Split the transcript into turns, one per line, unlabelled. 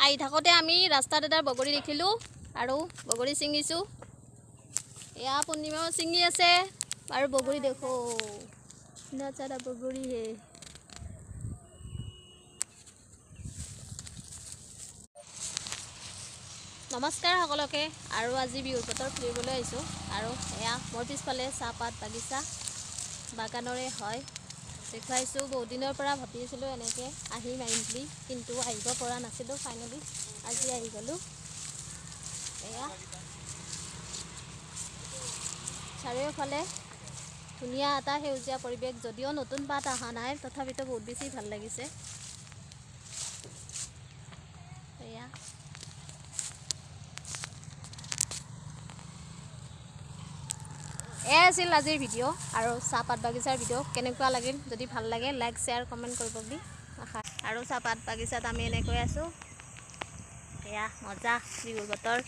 আহি থাকোঁতে আমি ৰাস্তাত এটা বগৰী দেখিলোঁ আৰু বগৰী ছিঙিছোঁ। এয়া পূৰ্ণিমাও ছিঙি আছে আৰু বগৰী দেখো নাচাৰা বগৰী হে। নমস্কাৰ সকলোকে, আৰু আজি বিহুৰ বতৰ ফুৰিবলৈ আহিছোঁ। আৰু এয়া মোৰ পিছফালে চাহপাত বাগিচা বাগানৰে হয়, দেখুৱাইছোঁ। বহুত দিনৰ পৰা ভাবি আছিলোঁ এনেকৈ আহিম আহিম বুলি, কিন্তু আহিব পৰা নাছিলোঁ। ফাইনেলি আজি আহি গ'লোঁ। এয়া চাৰিওফালে ধুনীয়া এটা সেউজীয়া পৰিৱেশ, যদিও নতুন পাত অহা নাই তথাপিতো বহুত বেছি ভাল লাগিছে। এয়া এয়াই আছিল আজিৰ ভিডিঅ' আৰু চাহপাত বাগিচাৰ ভিডিঅ'। কেনেকুৱা লাগিল? যদি ভাল লাগে লাইক শ্বেয়াৰ কমেণ্ট কৰিব বুলি আশা। আৰু চাহপাত বাগিচাত আমি এনেকৈ আছোঁ। এয়া মজা বিহুৰ বতৰ।